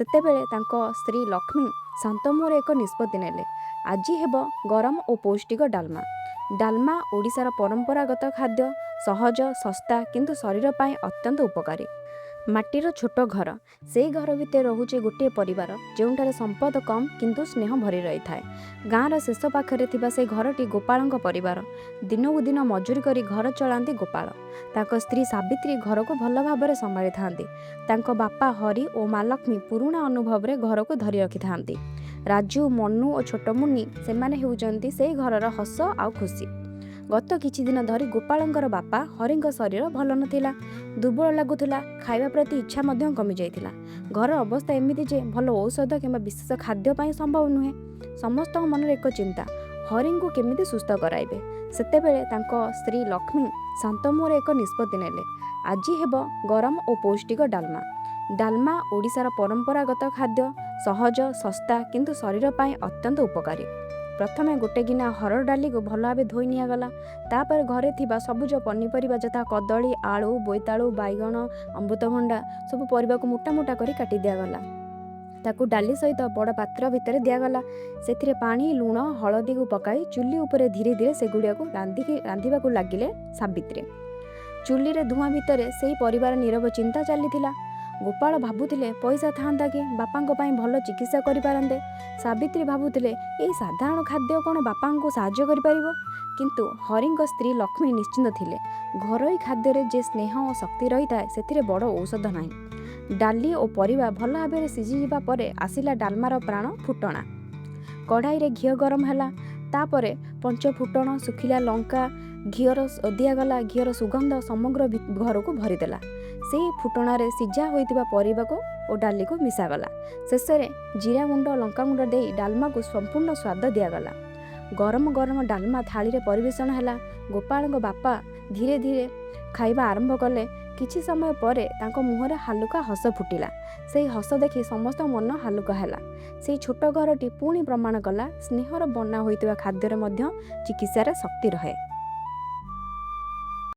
ସେତେବେଳେ ତାଙ୍କ ସ୍ତ୍ରୀ ଲକ୍ଷ୍ମୀ ଶାନ୍ତ ମୁହଁରେ ଏକ ନିଷ୍ପତ୍ତି ନେଲେ, ଆଜି ହେବ ଗରମ ଓ ପୌଷ୍ଟିକ ଡାଲମା। ଡାଲମା ଓଡ଼ିଶାର ପରମ୍ପରାଗତ ଖାଦ୍ୟ, ସହଜ, ଶସ୍ତା, କିନ୍ତୁ ଶରୀର ପାଇଁ ଅତ୍ୟନ୍ତ ଉପକାରୀ। ମାଟିର ଛୋଟ ଘର। ସେଇ ଘର ଭିତରେ ରହୁଛି ଗୋଟିଏ ପରିବାର, ଯେଉଁଠାରେ ସମ୍ପଦ କମ୍ କିନ୍ତୁ ସ୍ନେହ ଭରି ରହିଥାଏ। ଗାଁର ଶେଷ ପାଖରେ ଥିବା ସେ ଘରଟି ଗୋପାଳଙ୍କ ପରିବାର। ଦିନକୁ ଦିନ ମଜୁରୀ କରି ଘର ଚଳାନ୍ତି ଗୋପାଳ। ତାଙ୍କ ସ୍ତ୍ରୀ ସାବିତ୍ରୀ ଘରକୁ ଭଲ ଭାବରେ ସମ୍ଭାଳିଥାନ୍ତି। ତାଙ୍କ ବାପା ହରି ଓ ମା ଲକ୍ଷ୍ମୀ ପୁରୁଣା ଅନୁଭବରେ ଘରକୁ ଧରି ରଖିଥାନ୍ତି। ରାଜୁ, ମନୁ ଓ ଛୋଟ ମୁନି, ସେମାନେ ହେଉଛନ୍ତି ସେଇ ଘରର ହସ ଆଉ ଖୁସି। ଗତ କିଛି ଦିନ ଧରି ଗୋପାଳଙ୍କର ବାପା ହରିଙ୍କ ଶରୀର ଭଲ ନଥିଲା। ଦୁର୍ବଳ ଲାଗୁଥିଲା, ଖାଇବା ପ୍ରତି ଇଚ୍ଛା ମଧ୍ୟ କମିଯାଇଥିଲା। ଘରର ଅବସ୍ଥା ଏମିତି ଯେ ଭଲ ଔଷଧ କିମ୍ବା ବିଶେଷ ଖାଦ୍ୟ ପାଇଁ ସମ୍ଭବ ନୁହେଁ। ସମସ୍ତଙ୍କ ମନରେ ଏକ ଚିନ୍ତା, ହରିଙ୍କୁ କେମିତି ସୁସ୍ଥ କରାଇବେ। ସେତେବେଳେ ତାଙ୍କ ସ୍ତ୍ରୀ ଲକ୍ଷ୍ମୀ ଶାନ୍ତ ମୁହଁରେ ଏକ ନିଷ୍ପତ୍ତି ନେଲେ, ଆଜି ହେବ ଗରମ ଓ ପୌଷ୍ଟିକ ଡାଲମା। ଡାଲମା ଓଡ଼ିଶାର ପରମ୍ପରାଗତ ଖାଦ୍ୟ, ସହଜ, ଶସ୍ତା, କିନ୍ତୁ ଶରୀର ପାଇଁ ଅତ୍ୟନ୍ତ ଉପକାରୀ। ପ୍ରଥମେ ଗୋଟେ ଗିନା ହରଡ଼ ଡାଲିକୁ ଭଲ ଭାବେ ଧୋଇ ନିଆଗଲା। ତାପରେ ଘରେ ଥିବା ସବୁଜ ପନିପରିବା ଯଥା କଦଳୀ, ଆଳୁ, ବୋଇତାଳୁ, ବାଇଗଣ, ଅମୃତଭଣ୍ଡା ସବୁ ପରିବାକୁ ମୋଟା ମୋଟା କରି କାଟି ଦିଆଗଲା। ତାକୁ ଡାଲି ସହିତ ବଡ଼ ପାତ୍ର ଭିତରେ ଦିଆଗଲା। ସେଥିରେ ପାଣି, ଲୁଣ, ହଳଦୀକୁ ପକାଇ ଚୁଲି ଉପରେ ଧୀରେ ଧୀରେ ସେଗୁଡ଼ିକୁ ରାନ୍ଧିବାକୁ ଲାଗିଲେ ସାବିତ୍ରୀ। ଚୁଲିରେ ଧୂଆଁ ଭିତରେ ସେଇ ପରିବାର ନୀରବ ଚିନ୍ତା ଚାଲିଥିଲା। ଗୋପାଳ ଭାବୁଥିଲେ, ପଇସା ଥାନ୍ତା କି ବାପାଙ୍କ ପାଇଁ ଭଲ ଚିକିତ୍ସା କରିପାରନ୍ତେ। ସାବିତ୍ରୀ ଭାବୁଥିଲେ, ଏଇ ସାଧାରଣ ଖାଦ୍ୟ କ'ଣ ବାପାଙ୍କୁ ସାହାଯ୍ୟ କରିପାରିବ? କିନ୍ତୁ ହରିଙ୍କ ସ୍ତ୍ରୀ ଲକ୍ଷ୍ମୀ ନିଶ୍ଚିନ୍ତ ଥିଲେ, ଘରୋଇ ଖାଦ୍ୟରେ ଯେ ସ୍ନେହ ଓ ଶକ୍ତି ରହିଥାଏ, ସେଥିରେ ବଡ଼ ଔଷଧ ନାହିଁ। ଡାଲି ଓ ପରିବା ଭଲ ଭାବରେ ସିଝିଯିବା ପରେ ଆସିଲା ଡାଲମାର ପ୍ରାଣ, ଫୁଟଣା। କଢ଼ାଇରେ ଘିଅ ଗରମ ହେଲା। ତାପରେ ପଞ୍ଚ ଫୁଟଣ, ଶୁଖିଲା ଲଙ୍କା ଘିଅର ଦିଆଗଲା। ଘିଅର ସୁଗନ୍ଧ ସମଗ୍ର ଘରକୁ ଭରିଦେଲା। ସେଇ ଫୁଟଣାରେ ସିଝା ହୋଇଥିବା ପରିବାକୁ ଓ ଡାଲିକୁ ମିଶାଗଲା। ଶେଷରେ ଜିରା ଗୁଣ୍ଡ, ଲଙ୍କାଗୁଣ୍ଡ ଦେଇ ଡାଲମାକୁ ସମ୍ପୂର୍ଣ୍ଣ ସ୍ୱାଦ ଦିଆଗଲା। ଗରମ ଗରମ ଡାଲମା ଥାଳିରେ ପରିବେଷଣ ହେଲା। ଗୋପାଳଙ୍କ ବାପା ଧୀରେ ଧୀରେ ଖାଇବା ଆରମ୍ଭ କଲେ। କିଛି ସମୟ ପରେ ତାଙ୍କ ମୁହଁରେ ହାଲୁକା ହସ ଫୁଟିଲା। ସେଇ ହସ ଦେଖି ସମସ୍ତଙ୍କ ମନ ହାଲୁକା ହେଲା। ସେଇ ଛୋଟ ଘରଟି ପୁଣି ପ୍ରମାଣ କଲା, ସ୍ନେହର ବନା ହୋଇଥିବା ଖାଦ୍ୟରେ ମଧ୍ୟ ଚିକିତ୍ସାର ଶକ୍ତି ରହେ।